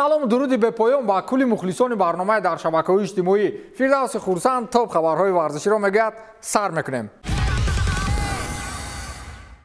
Салому дуруди бепоён ба кулли мухлисони барномаи дар шабакаҳои иҷтимоӣ. Фирдавси Хурсанд топ хабарҳои варзиширо мегӯяд, сар мекунем.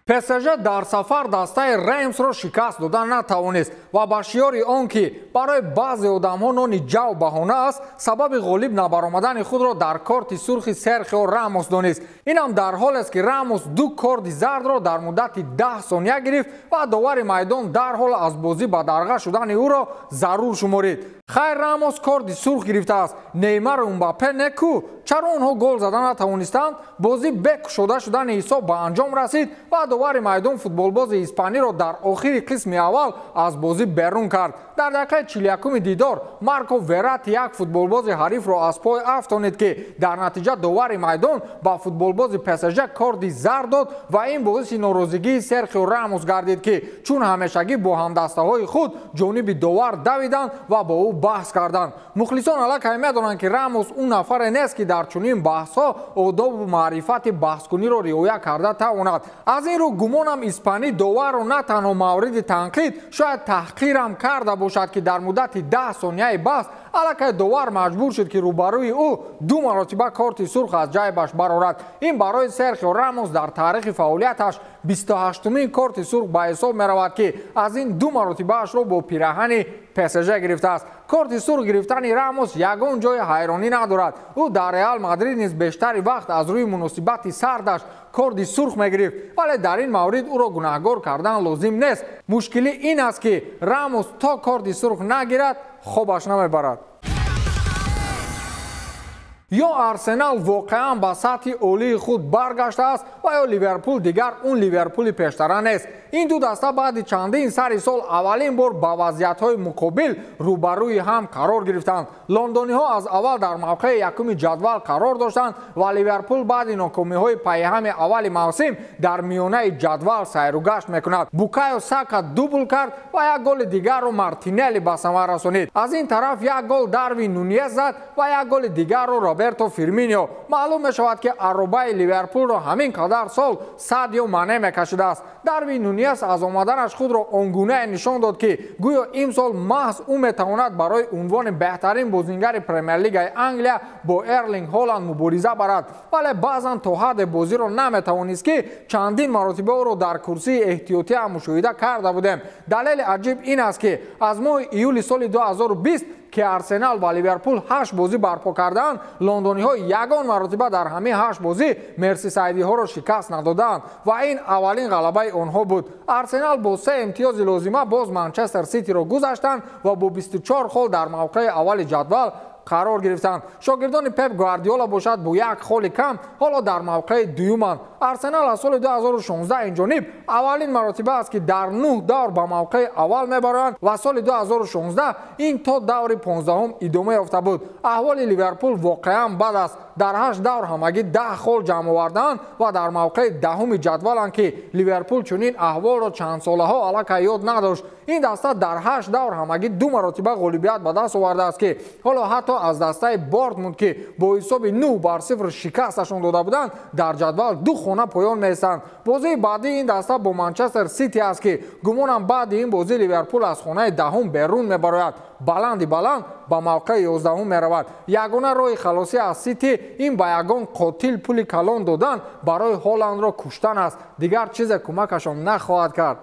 ПСЖ дар сафар дастаи Реймсро шикаст дода натавонист ва ба шиёри он ки барои баъзе одамҳо нони ҷав баҳона аст, сабаби ғолиб набаромадани худро дар корти сурхи Серхио Рамос донист. Инам дар ҳолест ки Рамос ду корти зардро дар муддати 10 сония гирифт ва довари майдон дарҳол аз бозӣ ба дарға шудани ӯро зарур шуморид. Хайр, Рамос корти сурх гирифтааст. Неймару Мбаппе неку. Чаро онҳо гол зада натавонистанд? Бозӣ бе кушода шудани ҳисоб ба анҷом расид ва довари майдон футболбози испаниро дар охири қисми аввал аз бозӣ берун кард. Дар дақиқаи 41-уми дидор Марко Верати як футболбози ҳарифро аз пой афтонид, ки дар натиҷа довари майдон ба футболбози ПСЖ корти зард дод ва ин боиси норозигии Серхио Рамос гардид, ки чун ҳамешагӣ бо ҳамдастаҳои худ ҷониби довар давиданд ва бо ӯ баҳс карданд. Мухлисон аллакай медонанд, ки Рамос ӯ нафаре нест, ки дар чунин баҳсҳо одобу маърифати баҳскуниро риоя карда тавонад. Аз ин рӯ гумонам испанӣ доварро на танҳо мавриди танқид, шояд таҳқирам карда бошад, ки дар муддати 10 сонияи баҳс аллакай довар маҷбур шуд, ки рӯбарӯи ӯ ду маротиба корти сурх аз ҷайбаш барорад. Ин барои Серхио Рамос дар таърихи фаъолияташ 28-умин корти сурх ба ҳисоб меравад, ки аз ин ду маротибаашро бо пираҳани ПСЖ гирифтааст. Корти сурх гирифтани Рамос ягон ҷои ҳайронӣ надорад. Ӯ дар Реал Мадрид низ бештари вақт аз рӯи муносибати сардаш корти сурх мегирифт, вале дар ин маврид ӯро гунаҳгор кардан лозим нест. Мушкилӣ ин аст, ки Рамос то корти сурх нагирад, хобаш намебарад. Ё Арсенал воқеан ба сатҳи олии худ баргаштааст ва ё Ливерпул дигар он Ливерпули пештара нест. Ин ду даста баъди чандин сари сол аввалин бор ба вазъиятҳои муқобил рӯбарӯи ҳам қарор гирифтанд. Лондониҳо аз аввал дар мавқеи якуми ҷадвал қарор доштанд ва Ливерпул баъди нокомиҳои пайҳами аввали мавсим дар миёнаи ҷадвал сайругашт мекунад. Букайо Сака дубл кард ва як голи дигарро Мартинелли ба самар расонид. Аз ин тараф як гол Дарвин Нуньес зад ва як голи дигарро Роберто Фирминио. Маълум мешавад, ки арробаи Ливерпулро ҳамин қадар сол Садио Мане мекашидааст. Дарвин Нуньес аз омаданаш худро он гунае нишон дод, ки гӯё имсол маҳз ӯ метавонад барои унвони беҳтарин бозингари Премер-лигаи Англия бо Эрлинг Ҳоланд мубориза барад, вале баъзан то ҳадде бозиро наметавонист, ки чандин маротиба ӯро дар курсии эҳтиётӣ ҳам мушоҳида карда будем. Далели аҷиб ин аст, ки аз моҳи июли соли 2020, ки Арсенал ва Ливерпул 8 бозӣ барпо кардаанд, лондониҳо ягон маротиба дар ҳамин 8 бозӣ мерсисайдиҳоро шикаст надодаанд ва ин аввалин ғалабаи онҳо буд. Арсенал бо 3 имтиёзи лозима боз Манчестер Ситиро гузаштанд ва бо 24 хол дар мавқеи аввали ҷадвал қарор гирифтанд. Шогирдони Пеп Гвардиола бошад бо як холи кам ҳоло дар мавқеи дуюманд. Арсенал аз соли 2016 инҷониб аввалин маротиба аст, ки дар 9 давр ба мавқеи аввал мебароянд ва соли 2016 ин то даври 15-ум идома ёфта буд. Аҳволи Ливерпул воқеан бад аст. Дар 8 давр ҳамагӣ 10 хол ҷамъ овардаанд ва дар мавқеи 10-уми ҷадваланд, ки Ливерпул чунин аҳволро чанд солаҳо аллакай ёд надошт. Ин даста дар 8 давр ҳамагӣ 2 маротиба ғолибият ба даст овардааст, ки ҳоло ҳатто аз дастаи Бортмунд, ки бо ҳисоби 9-0 шикасташон дода буданд, дар ҷадвал 2 хона поён меистанд. Бозии баъдии ин даста бо Манчестер Сити аст, ки гумонам баъди ин бозӣ Ливерпул аз хонаи 10-ум берун мебарояд. Баланди баланд ба мавқеи 11-ум меравад. Ягона роҳи халосӣ аз Сити ин ба ягон қотил пули калон додан барои Ҳоландро куштан аст. Дигар чизе кӯмакашон нахоҳад кард.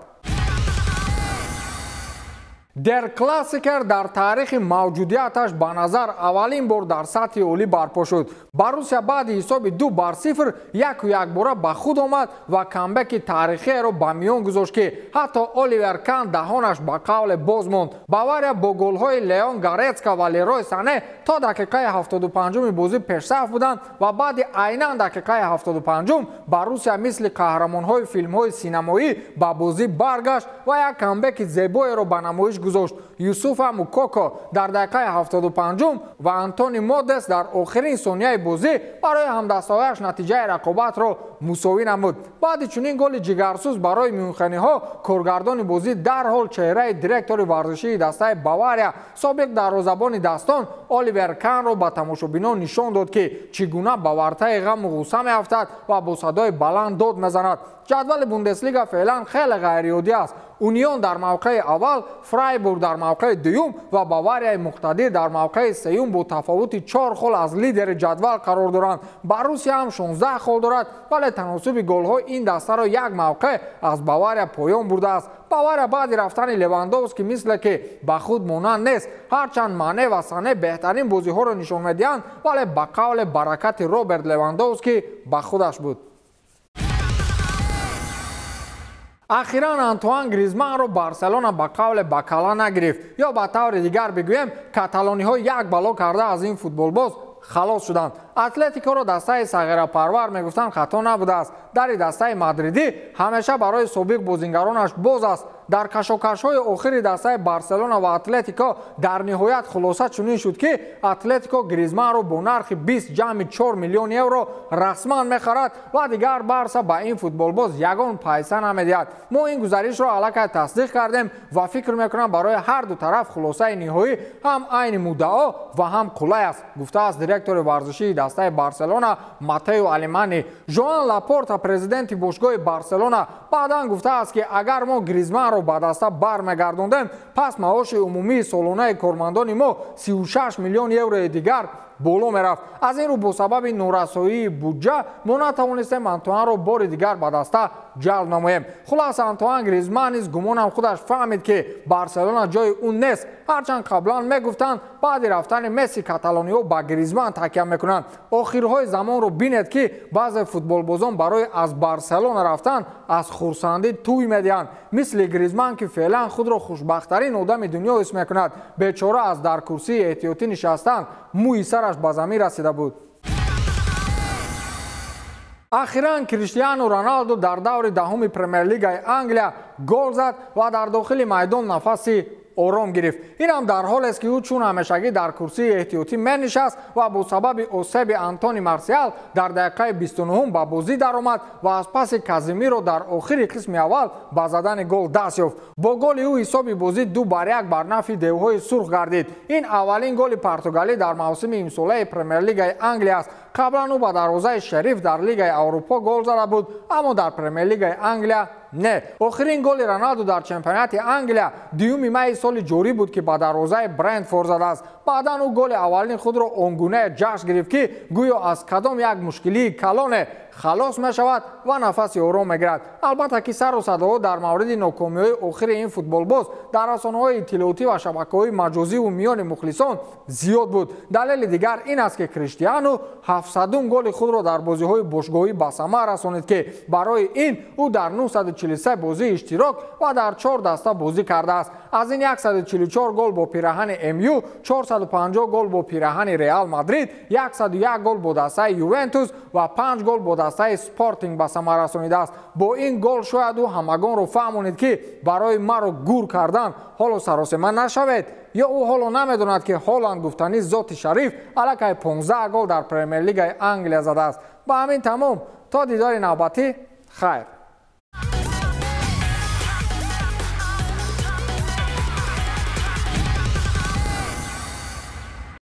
Дер Классикер дар таърихи мавҷудияташ ба назар аввалин бор дар сатҳи олӣ барпо шуд. Боруссия баъди ҳисоби 2-0 яку якбора ба худ омад ва камбеки таърихиеро ба миён гузошт, ки ҳатто Оливер Кан даҳонаш ба қавле боз монд. Бавария бо голҳои Леон Гарецка ва Лерой Сане то дақиқаи 75-уми бозӣ пешсаф буданд ва баъди айнан дақиқаи 75-ум Боруссия мисли қаҳрамонҳои филмҳои синамоӣ ба бозӣ баргашт ва як камбеки зебоеро ба намоиш гузошт. Юсуфа Мукоко дар дақиқаи 75-ум ва Антони Модес дар охирин сонияи бозӣ барои ҳамдастаҳояш натиҷаи рақобатро мусовӣ намуд. Баъди чунин голи ҷигарсӯз барои мюнхениҳо коргардони бозӣ дарҳол чеҳраи директори варзишии дастаи Бавария, собиқ дарвозабони дастон Оливер Канро ба тамошобинон нишон дод, ки чӣ гуна ба вартаи ғаму ғусса меафтад ва бо садои баланд дод мезанад. Ҷадвали Бундеслига феълан хеле ғайриоддӣ аст. Унион дар мавқеи аввал, Фрайбург дар мавқеи дуюм ва Баварияи муқтадир дар мавқеи сеюм бо тафовути 4 хол аз лидери ҷадвал қарор доранд. Боруссия ҳам 16 хол дорад, вале таносуби голҳо ин дастаро як мавқеъ аз Бавария поён бурдааст. Бавария баъди рафтани Левандовски мисле ки ба худ монанд нест. Ҳарчанд Мане ва Сане беҳтарин бозиҳоро нишон медиҳанд, вале ба қавле баракати Роберт Левандовски ба худаш буд. Ахиран Антуан Гризманро Барселона ба қавле ба кала нагирифт, ё ба таври дигар бигӯем, каталониҳо як бало карда аз ин футболбоз халос шуданд. Атлетикоро дастаи сағирапарвар мегуфтанд, хато набудааст. Дари дастаи мадридӣ ҳамеша барои собиқ бозингаронаш боз аст. Дар кашокашҳои охири дастаи Барселона ва Атлетико дар ниҳоят хулоса чунин шуд, ки Атлетико Гризманро бо нархи 20,4 миллион евро расман мехарад ва дигар Барса ба ин футболбоз ягон пайса намедиҳад. Мо ин гузаришро аллакай тасдиқ кардем ва фикр мекунам, барои ҳар ду тараф хулосаи ниҳоӣ ҳам айни муддао ва ҳам қулай аст, гуфтааст директори варзишии дастаи Барселона Матео Алимани. Жоан Лапорта, президенти бошгоҳи Барселона, баъдан гуфтааст, ки агар мо Гризманро ба даста бармегардондем, пас маоши умумии солонаи кормандони мо 36 миллион еврои дигар боло мерафт. Аз ин рӯ бо сабаби норасоии буҷа мо натавонистем Антуанро бори дигар ба даста ҷалб намоем. Хулас, Антуан Гризман низ гумонам худаш фаҳмид, ки Барселона ҷои ӯ нест. Ҳарчанд қаблан мегуфтанд, баъди рафтани Месси каталониҳо ба Гризман такя мекунанд. Охирҳои замонро бинед, ки баъзе футболбозон барои аз Барселона рафтан аз хурсандӣ тӯй медиҳанд, мисли Гризман, ки феълан худро хушбахттарин одами дунё ҳис мекунад. Бечора аз дар курсии эҳтиётӣ нишастан мӯи сараш ба замин расида буд. Ахиран Криштиану Роналду дар даври даҳуми Премер-лигаи Англия гол зад ва дар дохили майдон нафаси ором гирифт. Ин ҳам дар ҳолест, ки ӯ чун ҳамешагӣ дар курсии эҳтиётӣ менишаст ва бо сабаби осеби Антони Марсиал дар дақиқаи 29 ба бозӣ даромад ва аз паси Казимиро дар охири қисми аввал ба задани гол даст ёфт. Бо голи ӯ ҳисоби бозӣ 2-1 бар нафи девҳои сурх гардид. Ин аввалин голи португалӣ дар мавсими имсолаи Премер-лигаи Англия аст. Қаблан ӯ ба дарвозаи Шериф дар Лигаи Аврупо гол зада буд, аммо дар Премер-лигаи Англия не. Охирин голи Роналду дар чемпионати Англия 2 майи соли ҷорӣ буд, ки ба дарвозаи Брентфорд задааст. Баъдан ӯ голи аввалини худро он гуна ҷашн гирифт, ки гӯё аз кадом як мушкилии калоне халос мешавад ва нафаси ором мегирад. Албатта ки сару садоҳо дар мавриди нокомиҳои охири ин футболбоз дар расонаҳои иттилоотӣ ва шабакаҳои маҷозиву миёни мухлисон зиёд буд. Далели дигар ин аст, ки Криштиану 700 голи худро дар бозиҳои бошгоҳӣ ба самар расонид, ки барои ин ӯ дар 943 бозӣ иштирок ва дар 4 даста бозӣ кардааст. Аз ин 144 гол бо пираҳани МЮ, 450 гол бо пираҳани Реал Мадрид, 101 гол бо дастаи Ювентус ва 5 гол бо дастаи Спортинг ба самар расонидааст. Бо ин гол шояд ӯ ҳамагонро фаҳмонид, ки барои маро гур кардан ҳоло саросема нашавед. Ё ӯ ҳоло намедонад, ки Ҳоланд гуфтани зоти шариф аллакай 15 гол дар Премер-лигаи Англия задааст. Ба ҳамин тамом, то дидори навбатӣ, хайр.